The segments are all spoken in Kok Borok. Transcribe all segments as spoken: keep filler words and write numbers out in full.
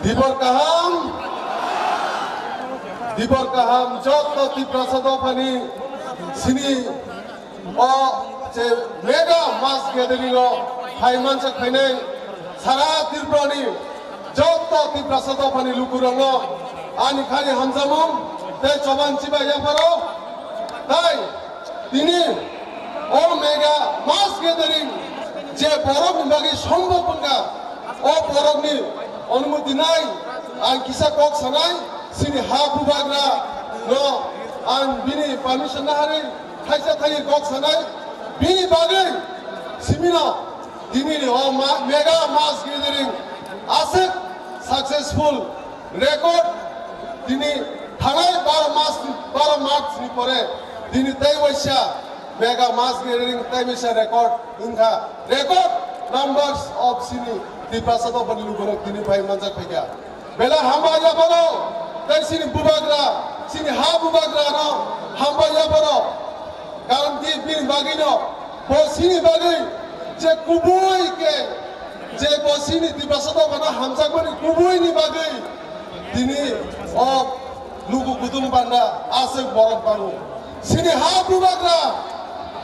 Dibor kaham, dibor kaham, joto Tiprasa dophani sini o je mega mass gathering o phai mansa khainai sara Tripurani joto Tiprasa dophani lukurokno ani khani hamjamung tei choban chibai yapharo. Tai tini o mega mass gathering je borokni bagwi sombhob wngkha, o borokni onumoti nai ang kisa kok sanai, sini ha bubagra no ang bini permission naharwi thaisa thaiwi kok sanai, bini bagwi simino tini ni o ma-, mega mass gathering aswk successful record tini thanai baro mas, baro March ni pore tini tei waisa mega mass gathering tei waisa record wngkha, record numbers of sini Tiprasa dophani lukurok tini phai manjak phaikha. Belai hambai yapharo tei sini bubagra, sini ha bubagra no hambai yapharo. Karon ki bini bagwi no, bo sini bagwi je kubui ke, je bo sini Tiprasa dophano hamjakmani kubui ni bagwi tini o lugu kutung panda aswk borok tongo. Sini ha bubagra,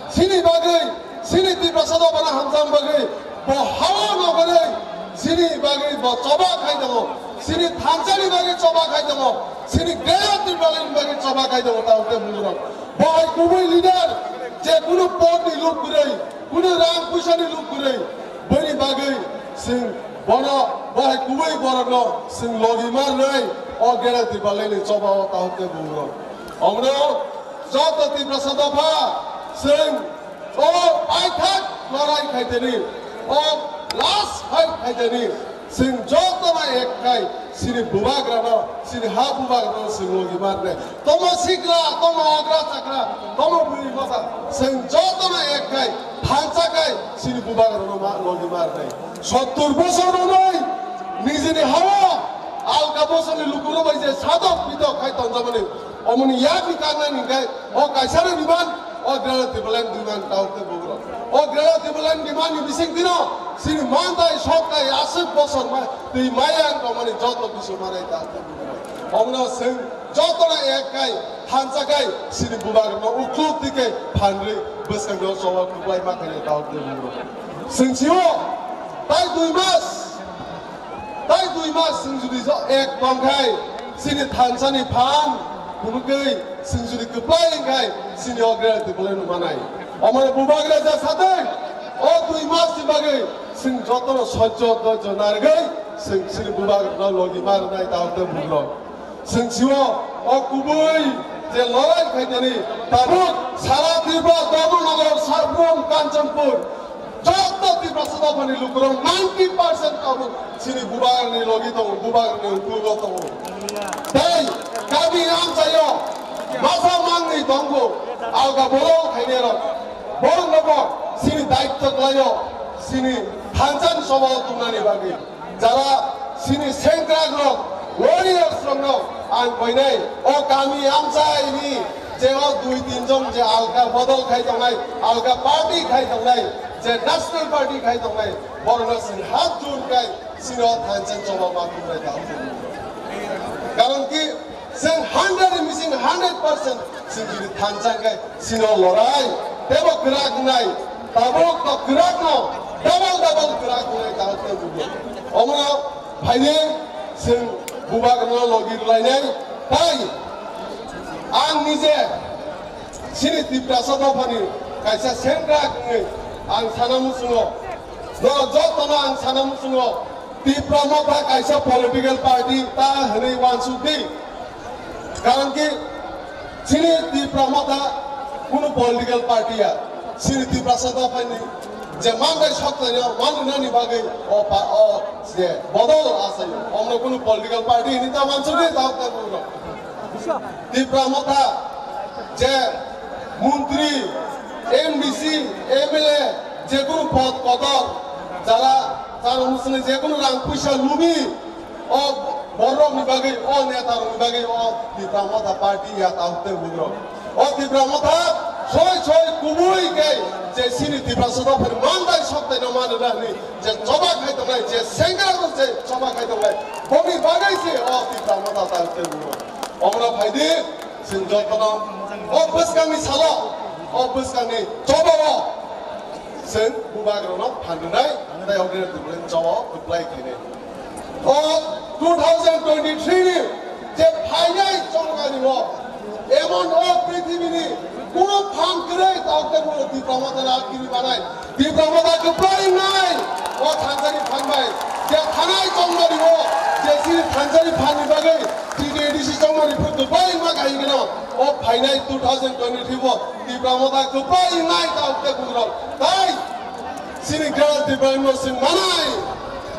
sini bagwi, sini Tiprasa dophano hamjak bagwi, bo hao nogorwi, sini bagwi bo choba khai tongo, sini thansani bagwi choba khai tongo, sini Greater Tipraland bagwi choba khai tongo, tamo tei bugrok. Bo hai kubui leader, je kunu pod ni luk kwrwi, kunu rang puisa ni luk kwrwi, bini bagwi sing bono, bo hai kubui borok no sing logi mar nai, o Greater Tipraland ni choba o tamo tei bugrok. Omno joto Tiprasa dopha sing o paithak lorai khaiteni, o last fight khaiteni, sing jotono ek khai sini bubagrano, sini ha bubagrano sing logi marne. Tomo sikla, tomo ogra chakra, tomo buri mata, sing jotono ek khai, thansa khai sini bubagrano ma logi marne. Sottur bosor romoi nijini hawa alka bosoni lukuro bai je sadok pitok khai tonjamani, omoni yakni karnani hinkhe o kaisano diman, o Greater Tipraland diman tamo tei bugrok. O Greater Tipraland diman ni bising dino sini mantai soktai aswk bosor ma twi maya wngtongmani joto kisu manai tamo tei bugrok. Omno sing jotono ek kai thansa kai sini bubagrokno ukluk tike phanrwi bwskangno choba kuklai ma khainai tamo tei bugrok. Sing sio tai dui mas Tai dui mas chwng judi jo ek tongkhai, chini thansani phan phunukgwi chwng judi kwplai wngkhai, chini o Greater Tipraland nukmanai. Omo bubagra ja satwi, o dui mas ni bagwi chwng jotono sojjo doijo narwgwi chwng chini bubagrano logi ma rwnai tamo tei bugrok. Chwng sio o kubui je lorai khaitani tabuk sara Tripura, Dharmanagar, Sabrum, Kanchanpur, joto Tiprasa dophani lukurok ninety percent tabuk chini bubagrani logi tongo, bubagrani uklogo tongo. Tei kami amchaio masa mangni tongo, alga borok khainai rok. Borok nobo chini daitto khlaio, chini thansani sobao tongnani bagwi. Jara chini sengkrak rok, warriors rok no ang koinai, o kami amchai ni je o dui tin jon je alka bodol khai tongnai, alka party khai tongnai, je national party khai tongnai, borok no chini hat jun kai chini o thansa choba ma tongnai ta. Karon ki chwng hundred ni bising hundred percent chwng jodi thansa khe chini o lorai tebo kwrak wngnai, tabuk to kwrak no double double kwrak wngnai kaham khe bujo. Omo phaini chwng bubagrano logi rwlainai. Tai ang nije chini Tiprasa dophani kaisa sengkrak wngwi ang sana muchungo, norok jotono ang sana muchungo, Tipra Motha kaisa political party ta hwnwi uansuk di. Karon ki chini Tipra Motha kunu political party ya. Chini Tiprasa dophani je mantai soktaino manrinani bagwi o pa-, o je bodol achaio. Omno kunu political party hwnwi ta uansuk di, ta, ta, ta, Tipra Motha je montri, M D C, M L A, je kunu pod kotor, jara chano musuni je kunu rang puisa lubi, o borokni bagwi, o netarokni bagwi, o Tipra Motha party ya ta hukte bugrok. O Tipra Motha soi soi kubui khe Je chini Tiprasa dophani mandai soktaino manwi rwna hwnwi je choba khai tongnai, je sengra rok je choba khai tongnai, boni bagwi se o Tipra Motha ta tei buno. Omra phaidi, chwng jotono o bwskangni salo, o bwskangni chobao chwng bubagrano phan rwnai, tei o gwnang tongmani chobao kwplai khainai. O two thousand twenty-three ni je phainai chongmani o emon o prithibini kuno phan kwrwi taote buno Tipra Motha na kiri manai. Tipra Motha kwplai wngnai o thansani phan bai. Je thanai chongmani o je chini thansani phan ni bagwi T T A D C chongmani phu kwplai wngma kahai gano o phainai two thousand twenty-three o Tipra Motha kwplai wngnai taote buno. Tai Chini Greater Tipraland no chwng manai,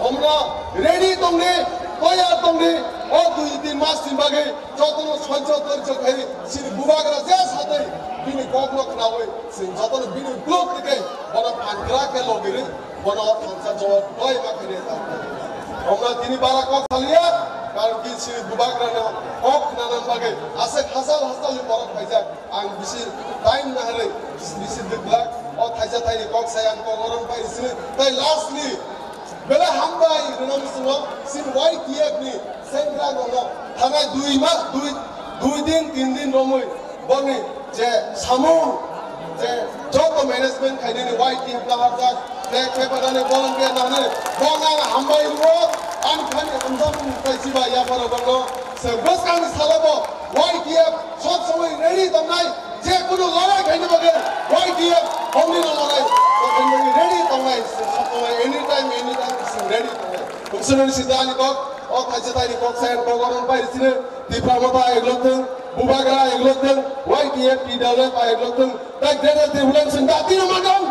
omno ready tongdi, toyar tongdi, o dui tin mas ni bagwi jotono sojjo torjo khai chini bubagra je satwi bini kokno khnaui chwng jotono bini uklok tike bono phan kwrak khe logirwi bono thansa jawab doi ma khe reta. Omno tini bara kok saliya, karon ki chini bubagra no kok khnanan bagwi aswk hasal hasal ni borok phaijak. Ang bisi time naharwi bisi dwklak o thaisa thaini kok sai ang kok oron pai sini tai lastly belai hambai rwna muchungo sin Y T F ni sengra rokno thanai dui mas dui dui din tin din romwi boni je samung je joto management khainani Y T F naharjak. Tei khepanani volunteer nangni bongni ang hambai rwo. Ani thani hamjakmung tei chiba yapharo bongno se bwskangni salobo Y T F sob somoi ready tongnai, je kunu lorai khaina bagwi Y T F bongni no lorai khaina bagwi ready tongnai, se sob somoi anytime, anytime se ready tongnai. Bwswrwng sida ani kok, o thaisa thaini kok sai ang kok oron pai sini, Tipra Motha eglok thung, Bubagra eglok thung, Y T F T W F eglok thung, tei Greater Tipraland sing dati no magong.